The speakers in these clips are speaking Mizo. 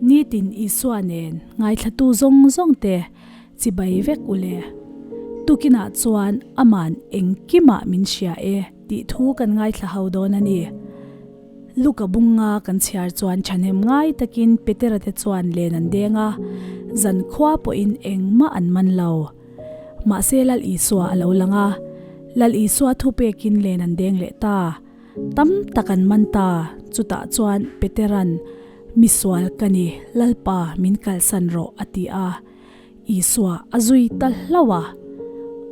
Nitin Isua nen ngaithlatu zawng zawng te chibai vek u le. Tukinah chuan aman engkimah min hria e tih thu kan ngaithla ho dawn a ni. Luka bunga kan chhiar chuan thahnem ngai takin Petera te chuan len an deng a, zankhua pawhin engmah an man lo. Mahse Lal Isua a lo lang a, Lal Isua thupekin len an deng leh ta. Tam tak an man ta, chutah chuan Petera'n, Misual ka ni, Lalpa min kalsan rawh a ti a. Isua a zui ta hlauh a.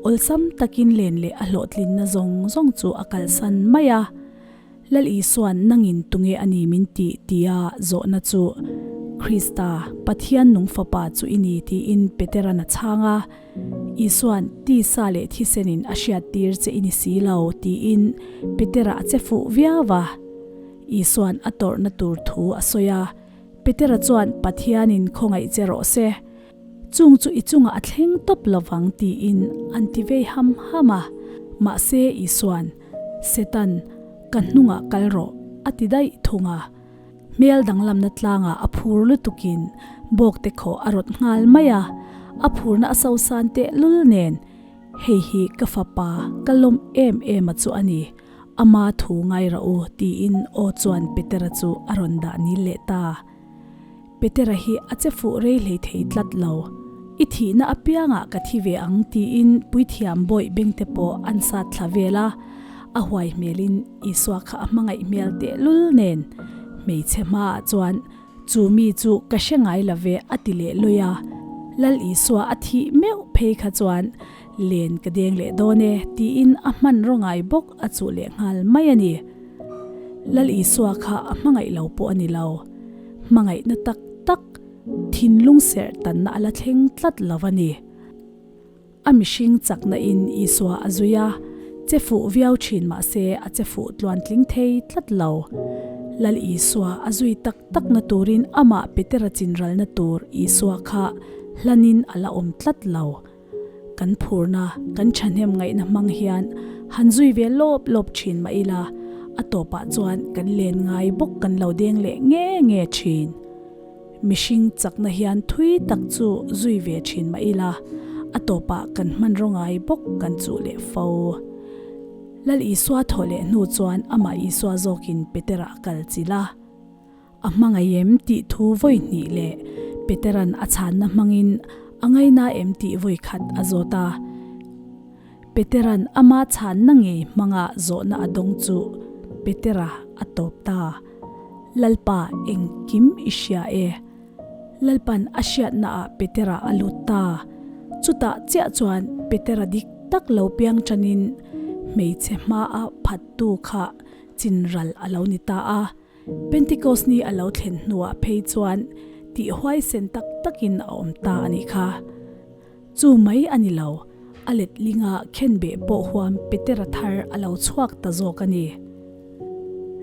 Awlsam takin len leh a hlawhtlinna zawng zawng chu a kalsan mai a. Lal Isua'n nangin tunge a ni min tih tia zawhna chu Krista, Pathian nung Fapa chu i ni tiin Petera'n a chhang a. Isua'n tisa leh thisenin a hriattir che i ni si lo tiin Petera a che fuh viau a. Isua'n a tawrhna tur thu a sawi a. Petera chuan Pathianin khawngaih che rawh se. Chung chu i chungah a thleng tawp lovang tiin an ti vei ham ham a. Mahse Isua'n, Setan, ka hnungah kal rawh, a ti daih thung a. Hmel danglamna tlangah a phur lutukin bawkte khawh a rawt nghal mai a, a phurna a sosan tehlul nen, Hei hi ka fapa, ka lawm em em a chu a ni, ama thu ngai rawh u, tiin aw chuan Petera chu a rawn dah nil leh ta. Petera hi a che fuh rei hlei thei tlat lo. I thihna apiangah ka thi ve ang tiin puithiam bawih bengte pawh an sat thla vel a, a huai hmelin Isua kha a hmangaih hmel tehlul nen hmeichhe hmaah chuan chu mi chu ka hre ngai lo ve a ti leh lawi a. Lal Isua a thih meuh phei kha chuan len ka deng leh dawn e tiin a hmanraw ngai bawk a chuh leh nghal mai a ni. Lal Isua kha a hmangaih lo pawh a ni lo. Hmangaihna tak tak thinlung serh tanna a la thleng tlat lo a ni. A mihring chakna in Isua a zui a, che fuh viau thin mah se a che fuh tluan tling thei tlat lo. Lal Isua a zui tak takna turin amah Petera chinralna tur Isua kha hlanin a la awm tlat lo. Kan phurna, kan thahnem ngaihna hmang hian han zui ve lawp lawp thin mah ila, a tawpah chuan kan len ngai bawk kan lo deng leh nge nge thin. Mihring chakna hian thui tak chu zui ve thin mah ila, a tawpah kan hmanraw ngai bawk kan chuh leh fo. Lal Isua thawh leh hnu chuan amah Isua zawkin Petera a kal chilh a. A hmangaih em tih thu vawi hnih leh Petera'n a chhanna hmangin a ngaina em tih vawi khat a zawt a. Petera'n ama chhanna ngei hmanga zawhna a dawng chu Petera a tawp ta. Lalpa engkim i hria e. Lalpa'n a hriatnaah Petera a lut ta. Chutah chiah chuan Petera dik tak lo piang ṭanin hmeichhe hmaa phattu kha chinral a lo ni ta a. Pentecost ni a lo thlen hnuah phei chuan tih huaisen tak takin a awm ta a nih kha. Chu mai a ni lo, a letlinga khenbeh pawh huam Petera thar a lo chhuak ta zawk a ni.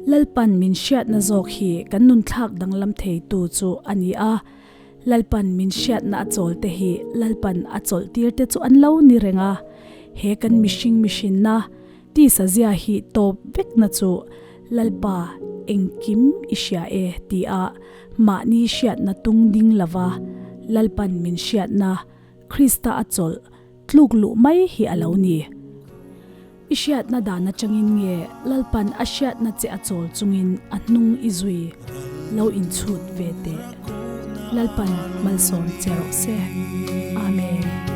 Lalpan min hriatna zawk hi kan nunthlak danglam theitu chu a ni a, Lalpan min hriatna a chawl te hi Lalpan a chawlh tir te chu an lo ni reng a, he kan mihring mihrinna, Tisa zia hi tawp vekna chu Lalpa engkim i hria e ti a mahni hriatna tung ding lova Lalpan min hriatna Krista a chawlh tluk luh mai hi a lo ni. I hriatna dan atangin nge Lalpan a hriatna che a chawl chungin a hnung i zui lo inchhut ve teh. Lalpan malsawm che rawh se. Amen.